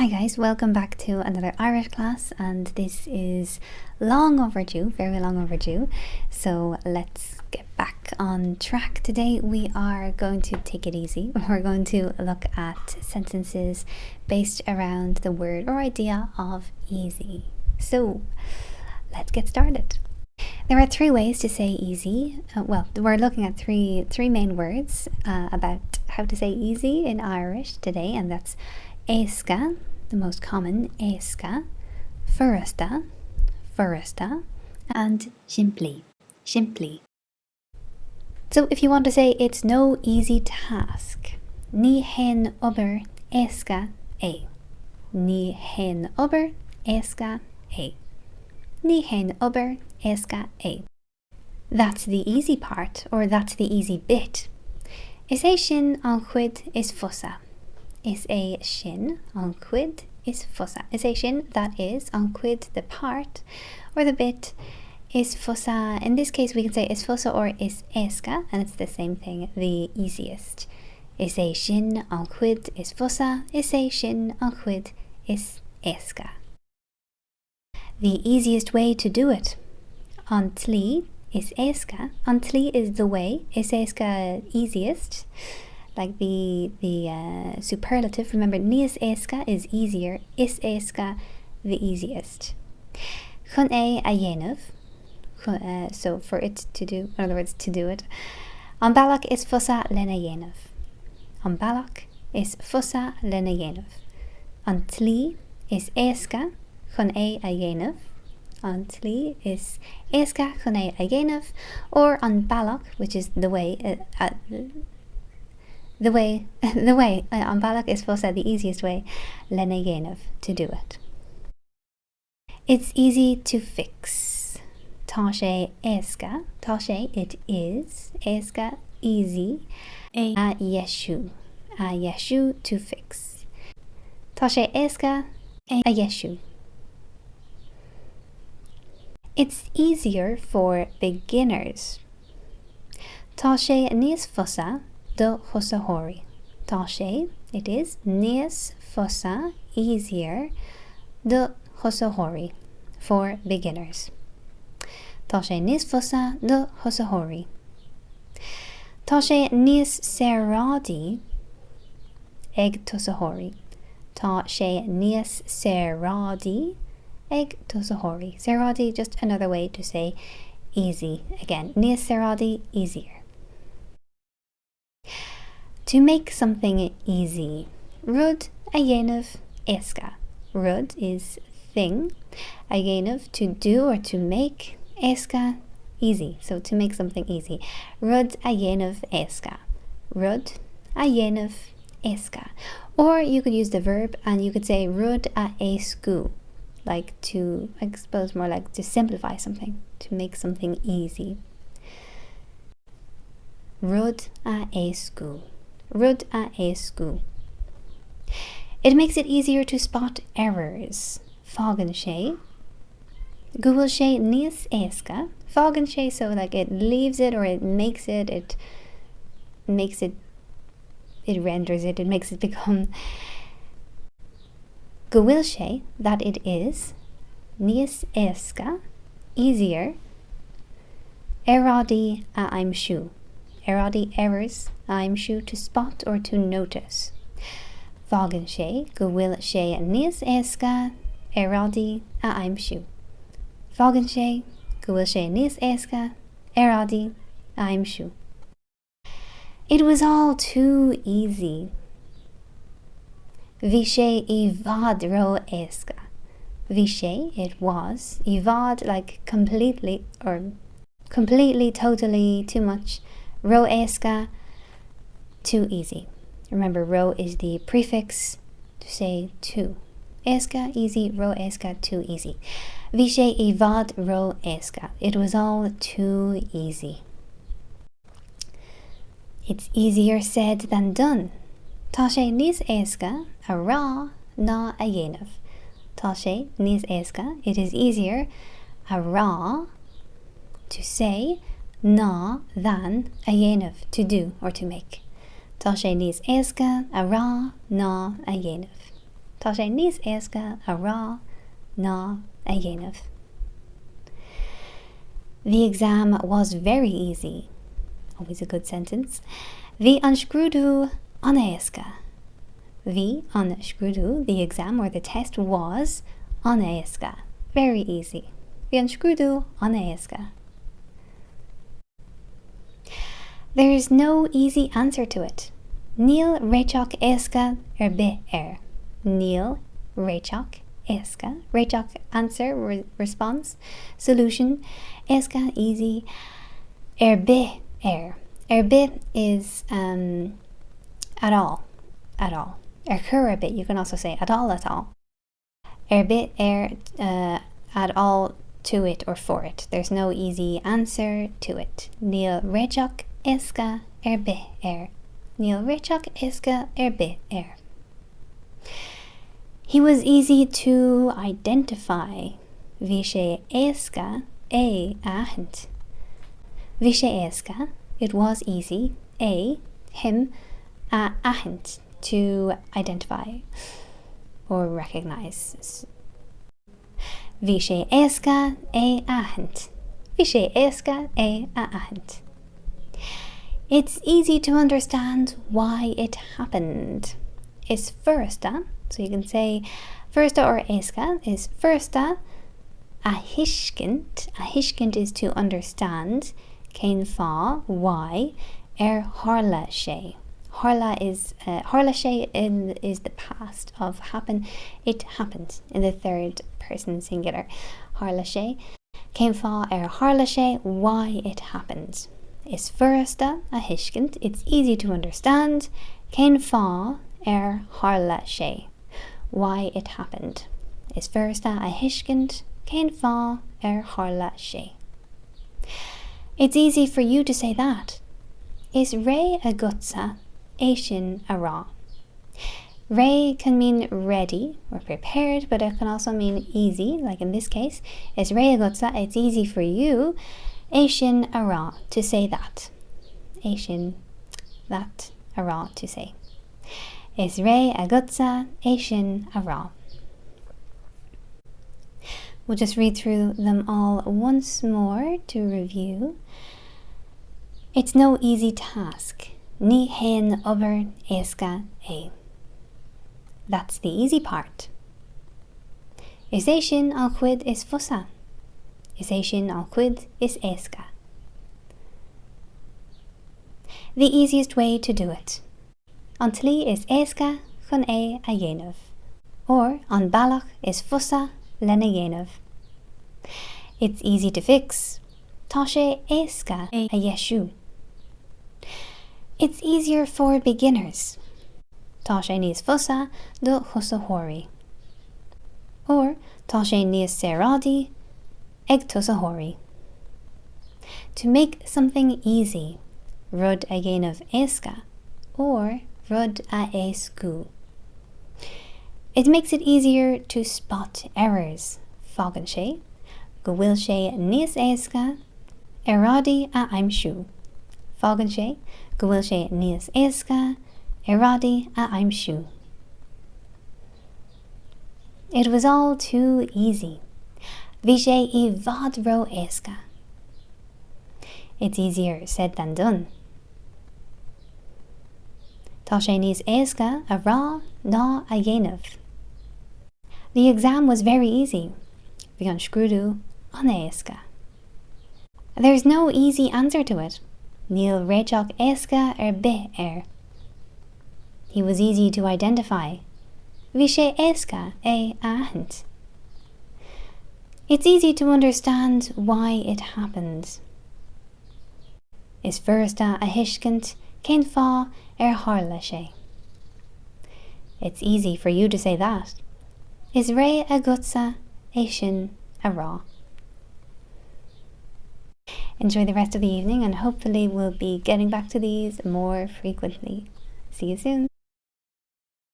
Hi guys, welcome back to another Irish class and this is long overdue, very long overdue. So let's get back on track. Today we are going to take it easy. We're going to look at sentences based around the word or idea of easy. So let's get started. There are three ways to say easy. Uh, well, we're looking at three three main words uh, about how to say easy in Irish today, and that's éasca, the most common, éasca, furasta, furasta, and simplí, simplí. So if you want to say it's no easy task, ní haon obair éasca é. Ní haon obair éasca é. Ní haon obair éasca é. That's the easy part, or that's the easy bit. Is é sin an chuid is fusa. Is é sin an chuid is fusa. Is é sin, that is, an chuid, the part, or the bit, is fusa. In this case, we can say is fusa or is éasca, and it's the same thing, the easiest. Is é sin an chuid is fusa, is é sin an chuid is éasca. The easiest way to do it. An tslí is éasca. An tslí is the way. Is éasca easiest. Like the the uh, superlative. Remember, níos éasca is easier. Is éasca the easiest. Chun é a dhéanamh. Uh, so for it to do, in other words, to do it. An bealach is fusa lena dhéanamh. An bealach is fusa lena dhéanamh. An tslí is éasca chun é a dhéanamh, an tslí is éasca chun é a dhéanamh, or an bealach, which is the way, uh, uh, the way, the way, uh, an bealach is fusa, the easiest way, lena dhéanamh, to do it. It's easy to fix. Tá sé éasca, tá sé, it is, éasca, easy, é a dheisiú, a dheisiú, to fix. Tá sé éasca é a dheisiú. It's easier for beginners. Tá sé níos fusa do thosaitheoirí. Tá sé, it is, níos fusa, easier, do thosaitheoirí, for beginners. Tá sé níos fusa do thosaitheoirí. Tá sé níos saoráidí ag tosaitheoirí. Tá sé níos saoráidí ag tosaitheoirí. Saoráidí, just another way to say easy. Again, níos saoráidí, easier. To make something easy. Rud a dhéanamh éasca. Rud is thing. A dhéanamh, to do or to make. Éasca, easy. So to make something easy. Rud a dhéanamh éasca. Rud a dhéanamh éasca. Or you could use the verb and you could say rud a éascú. Like to, I suppose more like to simplify something, to make something easy. Rud a éascú. Rud a éascú. It makes it easier to spot errors. Fágann sé go bhfuil sé níos éasca. Fágann sé so like it leaves it or it makes it, it makes it, it renders it, it makes it become go bhfuil sé, that it is, níos éasca, easier, earráidí a aimsiú, earráidí errors a aimsiú to spot or to notice. Fágann sé go bhfuil sé níos éasca earráidí a aimsiú. Fágann sé go bhfuil sé níos éasca earráidí a aimsiú. It was all too easy. Bhí sé i bhfad ró-éasca. Bhí sé, it was, i bhfad, like completely, or completely, totally, too much, ró-éasca, too easy. Remember, ró is the prefix to say too. Éasca, easy, ró-éasca, too easy. Bhí sé i bhfad ró-éasca. It was all too easy. It's easier said than done. Tá sé níos éasca a rá ná a dhéanamh. Tá sé níos éasca, it is easier, a rá, to say, ná, than, a dhéanamh, to do or to make. Tá sé níos éasca a rá ná a dhéanamh. Tá sé níos éasca a rá ná a dhéanamh. The exam was very easy. Always a good sentence. Bhí an scrúdú an-éasca. Bhí an scrúdú, the exam or the test was an-éasca. Very easy. Bhí an scrúdú an-éasca. There's no easy answer to it. Níl réiteach éasca ar bith air. Níl réiteach éasca, réiteach answer, re response, solution, éasca easy, ar bith air. Ar bith is um, at all, at all. Ar chor ar bith, you can also say at all, at all. Ar bith air uh, at all to it or for it. There's no easy answer to it. Níl réiteach éasca ar bith air. Níl réiteach éasca ar bith air. He was easy to identify. Bhí sé éasca é a aithint. Bhí sé éasca, it was easy, é, him, a aithint, to identify or recognise. Bhí sé éasca é a aithint. Bhí sé éasca é a aithint. It's easy to understand why it happened. Is furasta, so you can say furasta or éasca is furasta a thuiscint, a thuiscint is to understand, cén fáth, why, ar tharla sé. Tharla is uh, tharla sé in, is the past of happen. It happened in the third person singular. Tharla sé. Cén fáth ar tharla sé, why it happened. Is furasta a thuiscint, it's easy to understand, cén fáth ar tharla sé, why it happened. Is furasta a thuiscint cén fáth ar tharla sé. It's easy for you to say that. Is réidh agatsa é sin a rá. Réidh can mean ready or prepared, but it can also mean easy, like in this case. Is réidh agatsa, it's easy for you, é sin a rá, to say that. É sin, that, a rá, to say. Is réidh agatsa é sin a rá. We'll just read through them all once more to review. It's no easy task. Ní haon obair éasca é. That's the easy part. Is é sin an chuid is fusa. Is é sin an chuid is éasca. The easiest way to do it. An tslí is éasca chun é a dhéanamh. Or an bealach is fusa lena dhéanamh. It's easy to fix. Tá sé éasca é a dheisiú. It's easier for beginners. Tá sé níos fusa do thosaitheoirí. Or tá sé níos saoráidí ag tosaitheoirí. To make something easy, rud a dhéanamh éasca, or rud a éascú. It makes it easier to spot errors, fágann sé go bhfuil sé níos éasca earráidí a aimsiú. Fágann sé go bhfuil sé níos éasca earráidí a aimsiú. It was all too easy. Bhí sé i bhfad ró-éasca. It's easier said than done. Tá sé níos éasca a rá ná a dhéanamh. The exam was very easy. Bhí an scrúdú an-éasca. There's no easy answer to it. Níl réiteach éasca ar bith air. He was easy to identify. Bhí sé éasca é a aithint. It's easy to understand why it happened. Is furasta a thuiscint cén fáth ar tharla sé. It's easy for you to say that. Is réidh agatsa é sin a rá. Enjoy the rest of the evening and hopefully we'll be getting back to these more frequently. See you soon.